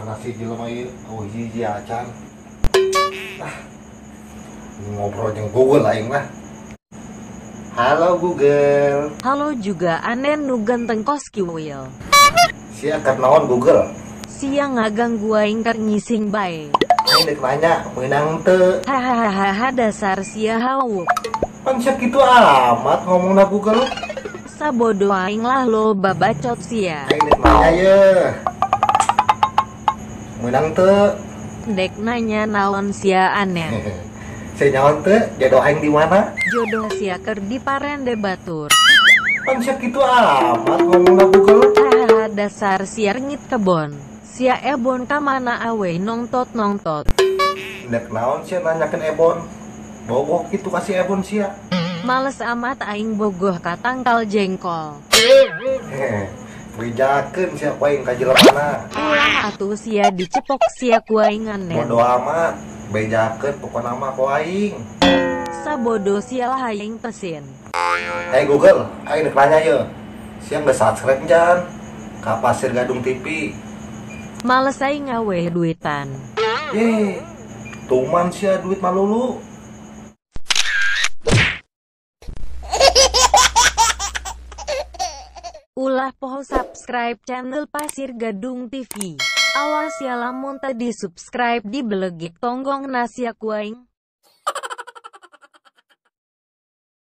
Mana sih jelema ieu? Oh hiji acan. Ah. Ngobrol jeung Google aing mah. Halo Google. Halo juga anen nu ganteng kos kiwil. Sia keur naon Google? Sia ngaganggu aing keur ngising bae. Aing dek nanya, meunang teu? Hahaha dasar sia hawuk. Pan sia kitu amat ngomongna Google. Sabodo aing lah loba bacot sia. Aing dek nanya ye. Meunang teu? Dek nanya naon sia anen. Sia nyaon teu? Jodoh aing di mana? Jodoh sia keur di parende batur. Pan sia kitu amat ngomongna Google. Hahaha dasar sia rengit kebon. Sia Ebon ka mana awe nongtot nongtot. Dek naon sia nanyakeun Ebon? Bogoh kitu ka si Ebon sia. Males amat aing bogoh ka tangkal jengkol. Bejakeun sia ku aing ka jelemana. Ulah atuh sia dicepok sia ku aing anen. Bodo amat, bejakeun pokona mah ku aing. Sabodo sia lah aing tesin. Hey Google, aing dek nanya ye. Sia geus subscribe jan ka Pasir Gadung TV? Males aing ngawe duitan. Ye, tuman sia duit malulu. Ulah poho subscribe channel Pasir Gadung TV. Awas ya lamun teu di subscribe dibelegik tonggong nasia ku aing.